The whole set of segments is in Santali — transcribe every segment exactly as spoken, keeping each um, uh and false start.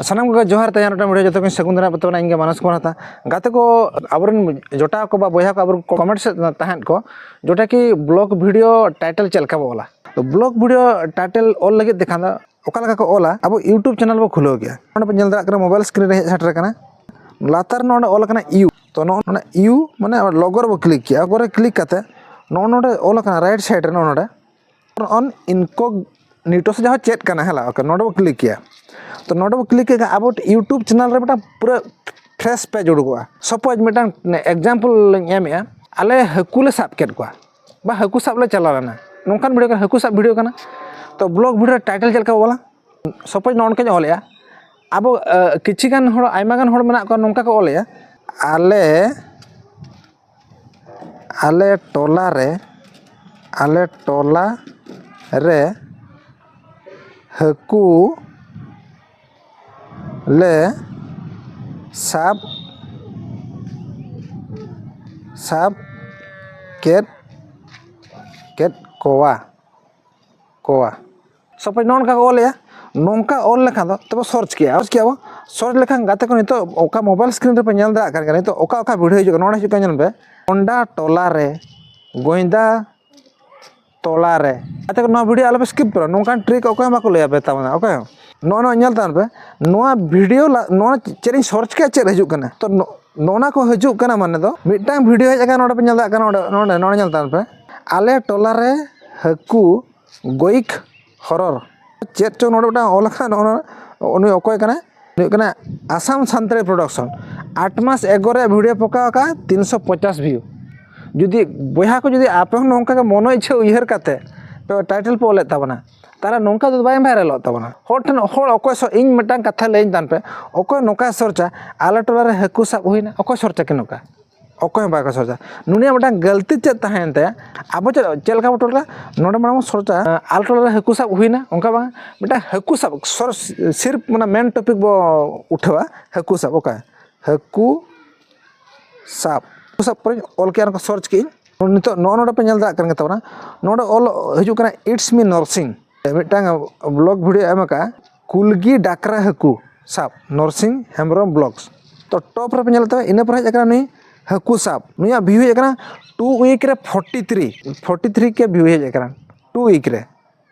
ᱥᱟᱱᱟᱢ ᱠᱚᱜᱮ ᱡᱚᱦᱟᱨ᱾ ᱛᱮᱦᱮᱧ ᱢᱤᱫᱴᱟᱝ ᱵᱷᱤᱰᱤᱭᱳ ᱡᱚᱛᱚ ᱠᱚᱧ ᱥᱟᱹᱜᱩᱱ ᱫᱟᱨᱟᱢ ᱯᱮ ᱛᱟᱵᱚᱱᱟ᱾ ᱤᱧ ᱜᱮ ᱢᱟᱱᱚᱥ ᱠᱩᱢᱟᱨ ᱦᱟᱸᱥᱫᱟ᱾ ᱜᱟᱛᱮ ᱠᱚ, ᱟᱵᱚᱨᱮᱱ ᱡᱚᱴᱟᱣ ᱠᱚ ᱵᱟ ᱵᱚᱭᱦᱟ ᱠᱚ ᱟᱵᱚ ᱠᱚ ᱠᱚᱢᱮᱱᱴ ᱥᱮᱫ ᱛᱟᱦᱮᱸᱫ ᱠᱚ, ᱡᱚᱴᱟ ᱠᱤ ᱵᱞᱚᱜ ᱵᱷᱤᱰᱤᱭᱳ ᱴᱟᱭᱴᱮᱞ ᱪᱮᱫ ᱞᱮᱠᱟ ᱵᱚ ᱚᱞᱟ? ᱛᱚ ᱵᱞᱚᱜ ᱵᱷᱤᱰᱤᱭᱳ ᱴᱟᱭᱴᱮᱞ ᱚᱞ ᱞᱟᱹᱜᱤᱫ ᱛᱮᱠᱷᱟᱱ ᱫᱚ ᱚᱠᱟ ᱞᱮᱠᱟ ᱠᱚ ᱚᱞᱟ? ᱟᱵᱚ YouTube ᱪᱮᱱᱮᱞ ᱵᱚ ᱠᱷᱩᱞᱟᱹᱣ ᱜᱮᱭᱟ᱾ ᱱᱚᱰᱮ ᱯᱮ ᱧᱮᱞ ᱫᱟᱲᱮᱭᱟᱜ ᱠᱟᱱᱟ, ᱢᱳᱵᱟᱭᱤᱞ ᱥᱠᱨᱤᱱ ᱨᱮ ᱦᱮᱡ ᱥᱮᱴᱮᱨ ᱟᱠᱟᱱᱟ᱾ ᱞᱟᱛᱟᱨ ᱱᱚᱰᱮ ᱚᱞ ᱟᱠᱟᱱᱟ ᱤᱭᱩ᱾ ᱛᱚ ᱱᱚᱜᱼᱚ ᱱᱚᱰᱮ ᱤᱭᱩ ᱢᱟᱱᱮ ᱞᱚᱜᱚ ᱨᱮᱵᱚ ᱠᱞᱤᱠ ᱠᱮᱜᱼᱟ᱾ ᱚᱠᱚᱨᱮ ᱠᱞᱤᱠ ᱠᱟᱛᱮ ᱱᱚᱜᱼᱚ ᱱᱚᱰᱮ ᱚᱞ ᱟᱠᱟᱱᱟ ᱨᱟᱭᱤᱴ ᱥᱟᱭᱤᱰ ᱨᱮ, ᱱᱚᱜᱼᱚ ᱱᱚᱰᱮ ᱚᱱ ᱤᱱᱠᱳᱜᱱᱤᱴᱳ ᱥᱮ ᱡᱟᱦᱟᱸ ᱪᱮᱫ ᱠᱟᱱᱟ, ᱦᱮᱸ, ᱳᱠᱮ, ᱱᱚᱰᱮ ᱵᱚ ᱠᱞᱤᱠ ᱠᱮᱭᱟ᱾ ᱛᱚ ᱱᱚᱰᱮ ᱵᱚ ᱠᱞᱤᱠ ᱠᱮᱫ ᱠᱷᱟᱱ ᱟᱵᱚ YouTube ᱪᱮᱱᱮᱞ ᱨᱮ ᱢᱤᱫᱴᱟᱝ ᱯᱩᱨᱟᱹ ᱯᱷᱨᱮᱥ ᱯᱮᱡᱽ ᱩᱰᱩᱠᱚᱜᱼᱟ᱾ ᱥᱟᱯᱳᱡᱽ ᱢᱤᱫᱴᱟᱝ ᱮᱠᱡᱟᱢᱯᱚᱞ ᱞᱤᱧ ᱮᱢᱮᱜᱼᱟ, ᱟᱞᱮ ᱦᱟᱹᱠᱩ ᱞᱮ ᱥᱟᱵ ᱠᱮᱫ ᱠᱚᱣᱟ ᱵᱟ ᱦᱟᱹᱠᱩ ᱥᱟᱵ ᱞᱮ ᱪᱟᱞᱟᱣ ᱞᱮᱱᱟ, ᱱᱚᱝᱠᱟᱱ ᱵᱷᱤᱰᱤᱭᱳ ᱠᱟᱱᱟ, ᱦᱟᱹᱠᱩ ᱥᱟᱵ ᱵᱷᱤᱰᱤᱭᱳ ᱠᱟᱱᱟ᱾ ᱛᱚ ᱵᱞᱚᱜ ᱵᱷᱤᱰᱤᱭᱳ ᱴᱟᱭᱴᱮᱞ ᱪᱮᱫ ᱞᱮᱠᱟ ᱵᱚ ᱚᱞᱟ? ᱥᱟᱯᱳᱡᱽ ᱱᱚᱜᱼᱚ ᱱᱚᱝᱠᱟᱧ ᱚᱞᱮᱜᱼᱟ, ᱟᱵᱚ ᱟᱹ, ᱠᱤᱪᱷᱤ ᱜᱟᱱ ᱦᱚᱲ, ᱟᱭᱢᱟ ᱜᱟᱱ ᱦᱚᱲ ᱢᱮᱱᱟᱜ ᱠᱚᱣᱟ ᱱᱚᱝᱠᱟ ᱠᱚ ᱚᱞᱮᱜᱼᱟ, ᱟᱞᱮ ᱟᱞᱮ ᱴᱚᱞᱟ ᱨᱮ, ᱟᱞᱮ ᱴᱚᱞᱟ ᱨᱮ ᱦᱟᱹᱠᱩ ᱞᱮ ᱥᱟᱵ, ᱥᱟᱵ ᱠᱮᱫ, ᱠᱮᱫ ᱠᱚᱣᱟ, ᱠᱚᱣᱟ᱾ ᱥᱟᱯᱳᱡᱽ ᱱᱚᱜᱼᱚ ᱱᱚᱝᱠᱟ ᱠᱚ ᱚᱞᱮᱜᱼᱟ᱾ ᱱᱚᱝᱠᱟ ᱚᱞ ᱞᱮᱠᱷᱟᱱ ᱫᱚ ᱛᱚᱵᱮ ᱥᱟᱨᱪ ᱠᱮᱜᱼᱟ, ᱥᱟᱨᱪ ᱠᱮᱜᱼᱟ ᱵᱚ᱾ ᱥᱟᱨᱪ ᱞᱮᱠᱷᱟᱱ ᱜᱟᱛᱮ ᱠᱚ ᱱᱤᱛᱚᱜ ᱚᱠᱟ ᱢᱳᱵᱟᱭᱤᱞ ᱥᱠᱨᱤᱱ ᱨᱮᱯᱮ ᱧᱮᱞ ᱫᱟᱲᱮᱭᱟᱜ ᱠᱟᱱ ᱜᱮᱭᱟ, ᱱᱤᱛᱚᱜ ᱚᱠᱟ ᱚᱠᱟ ᱵᱷᱤᱰᱤᱭᱳ ᱦᱤᱡᱩᱜ ᱠᱟᱱᱟ, ᱱᱚᱰᱮ ᱦᱤᱡᱩᱜ ᱠᱟᱱᱟ, ᱧᱮᱞ ᱯᱮ, ᱦᱚᱱᱰᱟ ᱴᱚᱞᱟ ᱨᱮ, ᱜᱚᱸᱭᱫᱟ ᱴᱚᱞᱟ ᱨᱮ᱾ ᱜᱟᱛᱮ ᱠᱚ, ᱱᱚᱣᱟ ᱵᱷᱤᱰᱤᱭᱳ ᱟᱞᱚᱯᱮ ᱥᱠᱤᱯ ᱛᱟᱵᱚᱱᱟ, ᱱᱚᱝᱠᱟᱱ ᱴᱨᱤᱠ ᱚᱠᱚᱭ ᱦᱚᱸ ᱵᱟᱠᱚ ᱞᱟᱹᱭᱟ ᱯᱮ ᱛᱟᱵᱚᱱᱟ, ᱚᱠᱚᱭ ᱦᱚᱸ᱾ ᱱᱚᱜᱼᱚ ᱱᱚᱣᱟ ᱧᱮᱞ ᱛᱟᱵᱚᱱ ᱯᱮ, ᱱᱚᱣᱟ ᱵᱷᱤᱰᱤᱭᱳ ᱞᱟ-, ᱱᱚᱣᱟ ᱪᱮᱫ ᱤᱧ ᱥᱟᱨᱪ ᱠᱮᱜᱼᱟ, ᱪᱮᱫ ᱦᱤᱡᱩᱜ ᱠᱟᱱᱟ᱾ ᱛᱚ ᱱᱚ-, ᱱᱚᱜᱼᱚ ᱱᱟ ᱠᱚ ᱦᱤᱡᱩᱜ ᱠᱟᱱᱟ, ᱢᱟᱱᱮ ᱫᱚ ᱢᱤᱫᱴᱟᱝ ᱵᱷᱤᱰᱤᱭᱳ ᱦᱮᱡ ᱟᱠᱟᱱᱟ, ᱱᱚᱰᱮ ᱯᱮ ᱧᱮᱞ ᱫᱟᱲᱮᱭᱟᱜ ᱠᱟᱱᱟ, ᱱᱚᱰᱮ, ᱱᱚᱰᱮ, ᱱᱚᱰᱮ ᱧᱮᱞ ᱛᱟᱵᱚᱱ ᱯᱮ, ᱟᱞᱮ ᱴᱚᱞᱟ ᱨᱮ ᱦᱟᱹᱠᱩ ᱜᱚᱭᱤᱠ ᱦᱚᱨᱚᱨ᱾ ᱪᱮᱫ ᱪᱚᱝ ᱱᱚᱰᱮ ᱢᱤᱫᱴᱟᱝ ᱚᱞ ᱟᱠᱟᱱ, ᱱᱚᱜᱼᱚ ᱱᱚᱣᱟ, ᱩᱱᱤ ᱚᱠᱚᱭ ᱠᱟᱱᱟᱭ? ᱩᱱᱤ ᱦᱩᱭᱩᱜ ᱠᱟᱱᱟ ᱟᱥᱟᱢ ᱥᱟᱱᱛᱟᱲᱤ ᱯᱨᱚᱰᱟᱠᱥᱚᱱ᱾ ᱟᱴ ᱢᱟᱥ ᱮᱜᱳ ᱨᱮ ᱵᱷᱤᱰᱤᱭᱳ ᱯᱚᱠᱟᱣ ᱟᱠᱟᱫ ᱛᱤᱱᱥᱚ ᱯᱚᱪᱟᱥ ᱵᱷᱤᱭᱩ᱾ ᱡᱩᱫᱤ ᱵᱚᱭᱦᱟ ᱠᱚ, ᱡᱩᱫᱤ ᱟᱯᱮ ᱦᱚᱸ ᱱᱚᱝᱠᱟ ᱜᱮ ᱢᱚᱱᱮ ᱤᱪᱪᱷᱟᱹ ᱩᱭᱦᱟᱹᱨ ᱠᱟᱛᱮ ᱯᱮ ᱴᱟᱭᱴᱮᱞ ᱯᱮ ᱚᱞᱮᱫ ᱛᱟᱵᱚᱱᱟ, ᱛᱟᱦᱚᱞᱮ ᱱᱚᱝᱠᱟ ᱫᱚ ᱵᱟᱭ ᱵᱷᱟᱭᱨᱟᱞᱚᱜ ᱛᱟᱵᱚᱱᱟ᱾ ᱦᱚᱲ ᱴᱷᱮᱱ, ᱦᱚᱲ ᱚᱠᱚᱭ ᱥᱚ-, ᱤᱧ ᱢᱤᱫᱴᱟᱝ ᱠᱟᱛᱷᱟ ᱞᱟᱹᱭᱟᱹᱧ ᱛᱟᱱ ᱯᱮ, ᱚᱠᱚᱭ ᱱᱚᱝᱠᱟᱭ ᱥᱚᱨᱪᱟ, ᱟᱞᱮ ᱴᱚᱞᱟ ᱨᱮ ᱦᱟᱹᱠᱩ ᱥᱟᱵ ᱦᱩᱭᱱᱟ, ᱚᱠᱚᱭ ᱥᱚᱨᱪᱟ ᱠᱤ ᱱᱚᱝᱠᱟ? ᱚᱠᱚᱭ ᱦᱚᱸ ᱵᱟᱭ ᱠᱚ ᱥᱚᱨᱪᱟ᱾ ᱱᱩᱭᱟᱜ ᱢᱤᱫᱴᱟᱝ ᱜᱟᱹᱞᱛᱤ ᱪᱮᱫ ᱛᱟᱦᱮᱸᱭᱮᱱ ᱛᱟᱭᱟ? ᱟᱵᱚ ᱪᱮᱫ, ᱪᱮᱫ ᱞᱮᱠᱟ ᱵᱚ ᱴᱚᱞᱟ? ᱱᱚᱰᱮ ᱢᱟᱲᱟᱝ ᱵᱚ ᱥᱚᱨᱪᱟ, ᱟᱞᱮ ᱴᱚᱞᱟ ᱨᱮ ᱦᱟᱹᱠᱩ ᱥᱟᱵ ᱦᱩᱭᱱᱟ, ᱚᱱᱠᱟ ᱵᱟᱝ, ᱢᱤᱫᱴᱟᱝ ᱦᱟᱹᱠᱩ ᱥᱟᱵ ᱥᱚᱨ-, ᱥᱤᱨᱯ ᱢᱟᱱᱮ ᱢᱮᱱ ᱴᱚᱯᱤᱠ ᱵᱚ ᱩᱴᱷᱟᱹᱣᱟ, ᱦᱟᱹᱠᱩ ᱥᱟᱵ᱾ ᱚᱠᱟ? ᱦᱟᱹᱠᱩ ᱥᱟᱵ, ᱦᱟᱹᱠᱩ ᱥᱟᱵ ᱯᱚᱨᱮᱧ ᱚᱞ ᱠᱮᱜᱼᱟ, ᱱᱚᱝᱠᱟ ᱥᱟᱨᱪ ᱠᱮᱜᱼᱟᱹᱧ᱾ ᱱᱤᱛᱚᱜ ᱱᱚᱜᱼᱚ ᱱᱚᱰᱮ ᱯᱮ ᱧᱮᱞ ᱫᱟᱲᱮᱭᱟᱜ ᱠᱟᱱ ᱜᱮ ᱛᱟᱵᱚᱱᱟ, ᱱᱚᱰᱮ ᱚᱞ ᱦᱤᱡᱩᱜ ᱠᱟᱱᱟ It's Me Norsing, ᱢᱤᱫᱴᱟᱝ ᱵᱞᱚᱜ ᱵᱷᱤᱰᱤᱭᱳ ᱮᱢ ᱟᱠᱟᱫᱼᱟ, ᱠᱩᱞᱜᱤ ᱰᱟᱠᱨᱟ ᱦᱟᱹᱠᱩ᱾ ᱥᱟᱵ ᱱᱚᱨᱥᱤᱝ ᱦᱮᱢᱵᱨᱚᱢ ᱵᱞᱚᱜᱥ᱾ ᱛᱚ ᱴᱚᱯ ᱨᱮᱯᱮ ᱧᱮᱞ ᱛᱟᱵᱚᱱᱟ, ᱤᱱᱟᱹ ᱯᱚᱨᱮ ᱦᱮᱡ ᱟᱠᱟᱱᱟ ᱱᱩᱭ ᱦᱟᱹᱠᱩ ᱥᱟᱵ᱾ ᱱᱩᱭᱟᱜ ᱵᱷᱤᱭᱩ ᱦᱮᱡ ᱟᱠᱟᱱᱟ ᱴᱩ ᱩᱭᱤᱠ ᱨᱮ ᱯᱷᱳᱨᱴᱤ ᱛᱷᱨᱤ, ᱯᱷᱳᱨᱴᱤ ᱛᱷᱨᱤ ᱠᱮ ᱵᱷᱤᱭᱩ ᱦᱮᱡ ᱟᱠᱟᱱᱟ ᱴᱩ ᱩᱭᱤᱠ ᱨᱮ᱾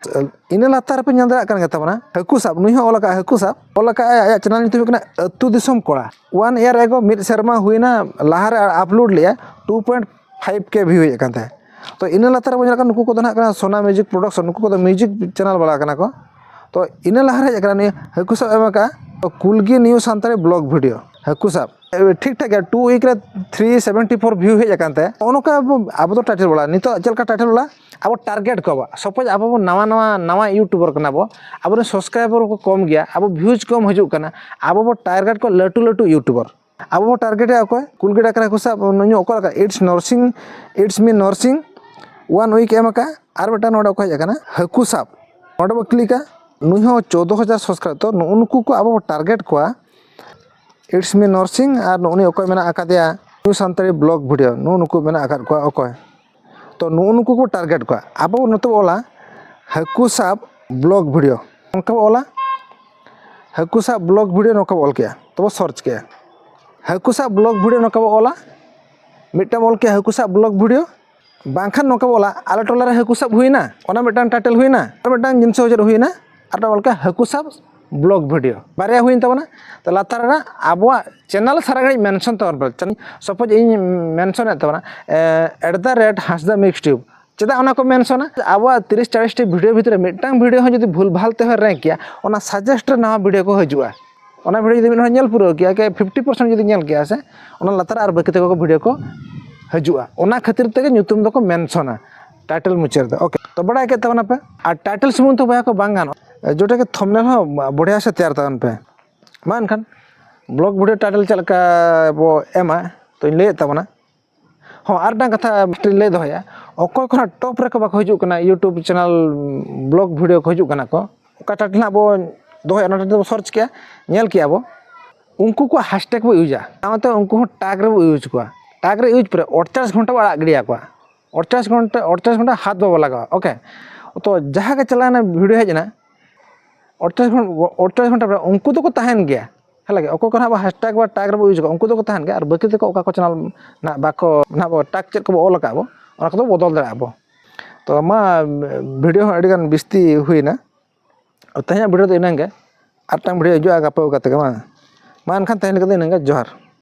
ᱤᱱᱟᱹ ᱞᱟᱛᱟᱨ ᱨᱮᱯᱮ ᱧᱮᱞ ᱫᱟᱲᱮᱭᱟᱜ ᱠᱟᱱ ᱜᱮ ᱛᱟᱵᱚᱱᱟ ᱦᱟᱹᱠᱩ ᱥᱟᱵ᱾ ᱱᱩᱭ ᱦᱚᱸ ᱚᱞ ᱟᱠᱟᱫ ᱦᱟᱹᱠᱩ ᱥᱟᱵ, ᱚᱞ ᱟᱠᱟᱫ ᱟᱭ, ᱟᱭᱟᱜ ᱪᱮᱱᱮᱞ ᱧᱩᱛᱩᱢ ᱦᱩᱭᱩᱜ ᱠᱟᱱᱟ ᱟᱹᱛᱩ ᱫᱤᱥᱚᱢ ᱠᱚᱲᱟ᱾ ᱚᱣᱟᱱ ᱤᱭᱟᱨ ᱮᱜᱳ, ᱢᱤᱫ ᱥᱮᱨᱢᱟ ᱦᱩᱭᱱᱟ, ᱞᱟᱦᱟᱨᱮ ᱟᱯᱞᱳᱰ ᱞᱮᱜᱼᱟ, ᱴᱩ ᱯᱚᱭᱮᱱᱴ ᱯᱷᱟᱭᱤᱵᱷ ᱠᱮ ᱵᱷᱤᱭᱩ ᱦᱮᱡ ᱟᱠᱟᱱ ᱛᱟᱭᱟ᱾ ᱛᱚ ᱤᱱᱟᱹ ᱞᱟᱛᱟᱨ ᱨᱮᱵᱚᱱ ᱧᱮᱞ ᱠᱟᱱᱟ ᱱᱩᱠᱩ ᱠᱚᱫᱚ ᱱᱟᱦᱟᱜ ᱠᱟᱱᱟ ᱥᱳᱱᱟ ᱢᱤᱣᱡᱤᱠ ᱯᱨᱚᱰᱟᱠᱥᱚᱱ, ᱱᱩᱠᱩ ᱠᱚᱫᱚ ᱢᱤᱣᱡᱤᱠ ᱪᱮᱱᱮᱞ ᱵᱟᱞᱟ ᱠᱟᱱᱟ ᱠᱚ᱾ ᱛᱚ ᱤᱱᱟᱹ ᱞᱟᱦᱟᱨᱮ ᱦᱮᱡ ᱟᱠᱟᱱᱟ ᱱᱩᱭ ᱦᱟᱹᱠᱩ ᱥᱟᱵ ᱮᱢ ᱟᱠᱟᱫᱼᱟ ᱠᱩᱞᱜᱤ ᱱᱤᱭᱩ ᱥᱟᱱᱛᱟᱲᱤ ᱵᱞᱚᱜ ᱵᱷᱤᱰᱤᱭᱳ ᱦᱟᱹᱠᱩ ᱥᱟᱵ᱾ ᱴᱷᱤᱠ ᱴᱷᱟᱠ ᱜᱮᱭᱟ, ᱴᱩ ᱩᱭᱤᱠ ᱨᱮ ᱛᱷᱨᱤ ᱥᱮᱵᱷᱮᱱᱴᱤ ᱯᱷᱳᱨ ᱵᱷᱤᱭᱩ ᱦᱮᱡ ᱟᱠᱟᱱ ᱛᱟᱭᱟ᱾ ᱱᱚᱜᱼᱚ ᱱᱚᱝᱠᱟ ᱟᱵᱚ, ᱟᱵᱚ ᱫᱚ ᱴᱟᱭᱴᱮᱞ ᱵᱚᱞᱟ, ᱱᱤᱛᱚᱜ ᱪᱮᱫ ᱞᱮᱠᱟ ᱴᱟᱭᱴᱮᱞ ᱵᱚᱞᱟ, ᱟᱵᱚ ᱴᱟᱨᱜᱮᱴ ᱠᱚᱣᱟ ᱵᱚ᱾ ᱥᱟᱯᱳᱡᱽ ᱟᱵᱚ ᱵᱚ ᱱᱟᱣᱟ ᱱᱟᱣᱟ, ᱱᱟᱣᱟ ᱤᱭᱩᱴᱩᱵᱟᱨ ᱠᱟᱱᱟ ᱵᱚ, ᱟᱵᱚᱨᱮᱱ ᱥᱟᱵᱥᱠᱨᱟᱭᱵᱟᱨ ᱠᱚ ᱠᱚᱢ ᱜᱮᱭᱟ, ᱟᱵᱚ ᱵᱷᱤᱭᱩᱡᱽ ᱠᱚᱢ ᱦᱤᱡᱩᱜ ᱠᱟᱱᱟ, ᱟᱵᱚ ᱵᱚ ᱴᱟᱨᱜᱮᱴ ᱠᱚᱣᱟ ᱞᱟᱹᱴᱩ ᱞᱟᱹᱴᱩ ᱤᱭᱩᱴᱩᱵᱟᱨ᱾ ᱟᱵᱚ ᱵᱚ ᱴᱟᱨᱜᱮᱴᱮᱜᱼᱟ ᱚᱠᱚᱭ? ᱠᱩᱞᱜᱤ ᱰᱟᱠᱨᱟ ᱦᱟᱹᱠᱩ ᱥᱟᱵ, ᱱᱩᱭ ᱚᱠᱚᱭ ᱞᱮᱠᱟ? It's Nursing, It's Me Nursing, one week ᱮᱢ ᱟᱠᱟᱫᱼᱟ᱾ ᱟᱨ ᱢᱤᱫᱴᱟᱝ ᱱᱚᱰᱮ ᱚᱠᱚᱭ ᱦᱮᱡ ᱟᱠᱟᱱᱟ? ᱦᱟᱹᱠᱩ ᱥᱟᱵ᱾ ᱱᱚᱰᱮ ᱵᱚ ᱠᱞᱤᱠᱟ, ᱱᱩᱭ ᱦᱚᱸ ᱪᱳᱫᱽᱫᱳ ᱦᱟᱡᱟᱨ ᱥᱟᱵᱥᱠᱨᱟᱭᱤᱵ᱾ ᱛᱚ ᱱᱩᱜᱼᱩ ᱱᱩᱠᱩ ᱠᱚ ᱟᱵᱚ ᱵᱚ ᱴᱟᱨᱜᱮᱴ ᱠᱚᱣᱟ᱾ It's Me Nursing ᱟᱨ ᱱᱩᱜᱼᱩ ᱱᱩᱭ ᱚᱠᱚᱭ ᱢᱮᱱᱟᱜ ᱟᱠᱟᱫᱮᱭᱟ? ᱱᱤᱭᱩ ᱥᱟᱱᱛᱟᱲᱤ ᱵᱞᱚᱜ ᱵᱷᱤᱰᱤᱭᱳ, ᱱᱩᱜᱼᱩ ᱱᱩᱠᱩ ᱢᱮᱱᱟᱜ ᱟᱠᱟᱫ ᱠᱚᱣᱟ ᱚᱠᱚᱭ? ᱛᱚ ᱱᱩᱜᱼᱩ ᱱᱩᱠᱩ ᱠᱚ ᱴᱟᱨᱜᱮᱴ ᱠᱚᱣᱟ᱾ ᱟᱵᱚ ᱱᱚᱛᱮ ᱵᱚ ᱚᱞᱟ ᱦᱟᱹᱠᱩ ᱥᱟᱵ ᱵᱞᱚᱜ ᱵᱷᱤᱰᱤᱭᱳ, ᱱᱚᱝᱠᱟ ᱵᱚ ᱚᱞᱟ ᱦᱟᱹᱠᱩ ᱥᱟᱵ ᱵᱞᱚᱜ ᱵᱷᱤᱰᱤᱭᱳ, ᱱᱚᱝᱠᱟ ᱵᱚ ᱚᱞ ᱠᱮᱜᱼᱟ, ᱛᱚᱵᱚ ᱥᱟᱨᱪ ᱠᱮᱜᱼᱟ ᱦᱟᱹᱠᱩ ᱥᱟᱵ ᱵᱞᱚᱜ ᱵᱷᱤᱰᱤᱭᱳ, ᱱᱚᱝᱠᱟ ᱵᱚ ᱚᱞᱟ᱾ ᱢᱤᱫᱴᱟᱝ ᱵᱚ ᱚᱞ ᱠᱮᱜᱼᱟ ᱦᱟᱹᱠᱩ ᱥᱟᱵ ᱵᱞᱚᱜ ᱵᱷᱤᱰᱤᱭᱳ, ᱵᱟᱝᱠᱷᱟᱱ ᱱᱚᱝᱠᱟ ᱵᱚ ᱚᱞᱟ ᱟᱞᱮ ᱴᱚᱞᱟ ᱨᱮ ᱦᱟᱹᱠᱩ ᱥᱟᱵ ᱦᱩᱭᱱᱟ, ᱚᱱᱟ ᱢᱤᱫᱴᱟᱝ ᱴᱟᱭᱴᱮᱞ ᱦᱩᱭᱱᱟ, ᱟᱨ ᱢᱤᱫᱴᱟᱝ ᱡᱤᱱᱤᱥ ᱩᱭᱦᱟᱹᱨ ᱦᱩᱭᱱᱟ, ᱟᱨ ᱢᱤᱫᱴᱟᱝ ᱵᱚ ᱚᱞ ᱠᱮᱜᱼᱟ ᱦᱟᱹᱠᱩ ᱥᱟᱵ ᱵᱞᱚᱜ ᱵᱷᱤᱰᱤᱭᱳ, ᱵᱟᱨᱭᱟ ᱦᱩᱭᱮᱱ ᱛᱟᱵᱚᱱᱟ᱾ ᱛᱚ ᱞᱟᱛᱟᱨ ᱨᱮᱱᱟᱜ ᱟᱵᱚᱣᱟᱜ ᱪᱮᱱᱮᱞ ᱥᱟᱨᱟ ᱜᱷᱟᱹᱲᱤᱡ ᱢᱮᱱᱥᱚᱱ ᱛᱟᱵᱚᱱ ᱯᱮ᱾ ᱥᱟᱯᱳᱡᱽ ᱤᱧ ᱢᱮᱱᱥᱚᱱᱮᱫ ᱛᱟᱵᱚᱱᱟ at the rate Hasda Mix Tube᱾ ᱪᱮᱫᱟᱜ ᱚᱱᱟ ᱠᱚ ᱢᱮᱱᱥᱚᱱᱟ? ᱟᱵᱚᱣᱟᱜ ᱛᱤᱨᱤᱥ ᱪᱟᱞᱤᱥ ᱴᱤ ᱵᱷᱤᱰᱤᱭᱳ ᱵᱷᱤᱛᱨᱤ ᱨᱮ ᱢᱤᱫᱴᱟᱝ ᱵᱷᱤᱰᱤᱭᱳ ᱦᱚᱸ ᱡᱩᱫᱤ ᱵᱷᱩᱞ ᱵᱷᱟᱞ ᱛᱮ ᱦᱚᱸ ᱨᱮᱝᱠ ᱜᱮᱭᱟ, ᱚᱱᱟ ᱥᱟᱡᱮᱥᱴ ᱨᱮ ᱱᱟᱣᱟ ᱵᱷᱤᱰᱤᱭᱳ ᱠᱚ ᱦᱤᱡᱩᱜᱼᱟ᱾ ᱚᱱᱟ ᱵᱷᱤᱰᱤᱭᱳ ᱡᱩᱫᱤ ᱢᱤᱫ ᱦᱚᱲ ᱧᱮᱞ ᱯᱩᱨᱟᱹᱣ ᱠᱮᱜᱼᱟ, ᱠᱮ ᱯᱷᱤᱯᱴᱤ ᱯᱟᱨᱥᱮᱱᱴ ᱡᱩᱫᱤ ᱧᱮᱞ ᱠᱮᱜᱼᱟ ᱥᱮ, ᱚᱱᱟ ᱞᱟᱛᱟᱨ ᱨᱮ ᱟᱨ ᱵᱟᱹᱠᱤ ᱛᱟᱠᱚ ᱠᱚ ᱵᱷᱤᱰᱤᱭᱳ ᱠᱚ ᱦᱤᱡᱩᱜᱼᱟ᱾ ᱚᱱᱟ ᱠᱷᱟᱹᱛᱤᱨ ᱛᱮᱜᱮ ᱧᱩᱛᱩᱢ ᱫᱚᱠᱚ ᱢᱮᱱᱥᱚᱱᱟ ᱴᱟᱭᱴᱮᱞ ᱢᱩᱪᱟᱹᱫ ᱨᱮᱫᱚ᱾ ᱳᱠᱮ, ᱛᱚ ᱵᱟᱲᱟᱭ ᱠᱮᱫ ᱛᱟᱵᱚᱱᱟ ᱯᱮ᱾ ᱟᱨ ᱴᱟᱭᱴᱮᱞ ᱥᱩᱢᱩᱝ ᱛᱮ ᱵᱚᱭᱦᱟ ᱠᱚ ᱵᱟᱝ ᱜᱟᱱᱚᱜᱼᱟ, ᱡᱚᱴᱟ ᱜᱮ ᱛᱷᱚᱢᱵᱽᱱᱮᱞ ᱦᱚᱸ ᱵᱚᱲᱦᱤᱭᱟ ᱥᱮ ᱛᱮᱭᱟᱨ ᱛᱟᱵᱚᱱ ᱯᱮ᱾ ᱢᱟ ᱮᱱᱠᱷᱟᱱ ᱵᱞᱚᱜ ᱵᱷᱤᱰᱤᱭᱳ ᱴᱟᱭᱴᱮᱞ ᱪᱮᱫ ᱞᱮᱠᱟ ᱵᱚ ᱮᱢᱟ, ᱛᱚᱧ ᱞᱟᱹᱭᱮᱫ ᱛᱟᱵᱚᱱᱟ᱾ ᱦᱚᱸ, ᱟᱨ ᱢᱤᱫᱴᱟᱝ ᱠᱟᱛᱷᱟ ᱢᱤᱫᱴᱤᱡ ᱞᱟᱹᱭ ᱫᱚᱦᱚᱭᱟ, ᱚᱠᱚᱭ ᱠᱚ ᱱᱟᱜ ᱴᱚᱯ ᱨᱮᱠᱚ ᱵᱟᱠᱚ ᱦᱤᱡᱩᱜ ᱠᱟᱱᱟ YouTube ᱪᱮᱱᱮᱞ, ᱵᱞᱚᱜ ᱵᱷᱤᱰᱤᱭᱳ ᱠᱚ ᱦᱤᱡᱩᱜ ᱠᱟᱱᱟ ᱠᱚ, ᱚᱠᱟ ᱴᱟᱭᱴᱮᱞ ᱱᱟᱜ ᱵᱚ ᱫᱚᱦᱚᱭᱟ, ᱚᱱᱟ ᱴᱟᱭᱴᱮᱞ ᱵᱚ ᱥᱟᱨᱪ ᱠᱮᱜᱼᱟ, ᱧᱮᱞ ᱠᱮᱜᱼᱟ ᱵᱚ, ᱩᱱᱠᱩ ᱠᱚᱣᱟᱜ ᱦᱮᱥᱴᱮᱜᱽ ᱵᱚ ᱤᱭᱩᱡᱟ, ᱥᱟᱶᱛᱮ ᱩᱱᱠᱩ ᱦᱚᱸ ᱴᱟᱜᱽ ᱨᱮᱵᱚ ᱤᱭᱩᱡᱽ ᱠᱚᱣᱟ᱾ ᱴᱟᱜᱽ ᱨᱮ ᱤᱭᱩᱡᱽ ᱯᱚᱨᱮ ᱟᱴᱪᱟᱥ ᱜᱷᱚᱱᱴᱟ ᱵᱚ ᱟᱲᱟᱜ ᱜᱤᱰᱤᱭᱟᱠᱚᱣᱟ, ᱟᱴᱪᱟᱥ ᱜᱷᱚᱱᱴᱟ, ᱟᱴᱪᱟᱥ ᱜᱷᱚᱱᱴᱟ ᱦᱟᱛ ᱵᱟᱵᱚ ᱞᱟᱜᱟᱣᱟ᱾ ᱳᱠᱮ, ᱛᱚ ᱡᱟᱦᱟᱸ ᱜᱮ ᱪᱟᱞᱟᱣᱮᱱᱟ ᱵᱷᱤᱰᱤᱭᱳ ᱦᱮᱡ ᱮᱱᱟ, ᱟᱴᱪᱚᱞᱞᱤᱥ ᱜᱷᱚᱱᱴᱟ ᱯᱚᱨᱮ ᱩᱱᱠᱩ ᱫᱚᱠᱚ ᱛᱟᱦᱮᱱ ᱜᱮᱭᱟ᱾ ᱦᱮᱸ ᱞᱟᱹᱜᱤᱫ ᱚᱠᱚᱭ ᱠᱚ ᱱᱟᱦᱟᱜ ᱵᱚ ᱦᱮᱥᱴᱮᱜᱽ ᱵᱟ ᱴᱮᱜᱽ ᱨᱮᱵᱚ ᱤᱭᱩᱡᱽ ᱠᱚᱣᱟ, ᱩᱱᱠᱩ ᱫᱚᱠᱚ ᱛᱟᱦᱮᱱ ᱜᱮᱭᱟ᱾ ᱟᱨ ᱵᱟᱹᱠᱤ ᱛᱮᱠᱚ ᱚᱠᱟ ᱠᱚ ᱪᱮᱱᱮᱞ ᱱᱟᱦᱟᱜ ᱵᱟᱠᱚ ᱱᱟᱦᱟᱜ ᱵᱚ ᱴᱮᱜᱽ ᱪᱮᱫ ᱠᱚᱵᱚ ᱚᱞ ᱟᱠᱟᱫ ᱵᱚ, ᱚᱱᱟ ᱠᱚᱫᱚ ᱵᱚᱫᱚᱞ ᱫᱟᱲᱮᱭᱟᱜᱼᱟ ᱵᱚ᱾ ᱛᱚ ᱢᱟ, ᱵᱷᱤᱰᱤᱭᱳ ᱦᱚᱸ ᱟᱹᱰᱤᱜᱟᱱ ᱵᱤᱥᱛᱤ ᱦᱩᱭᱱᱟ᱾ ᱛᱮᱦᱮᱧᱟᱜ ᱵᱷᱤᱰᱤᱭᱳ ᱫᱚ ᱤᱱᱟᱹᱝ ᱜᱮ᱾ ᱟᱨ ᱢᱤᱫᱴᱟᱝ ᱵᱷᱤᱰᱤᱭᱳ ᱦᱤᱡᱩᱜᱼᱟ ᱜᱟᱯᱟ ᱠᱟᱛᱮ ᱜᱮ, ᱵᱟᱝ? ᱢᱟ ᱮᱱᱠᱷᱟᱱ ᱛᱮᱦᱮᱧ ᱞᱮᱠᱟ ᱫᱚ ᱤᱱᱟᱹᱝ ᱜᱮ᱾ ᱡᱚᱦᱟᱨ᱾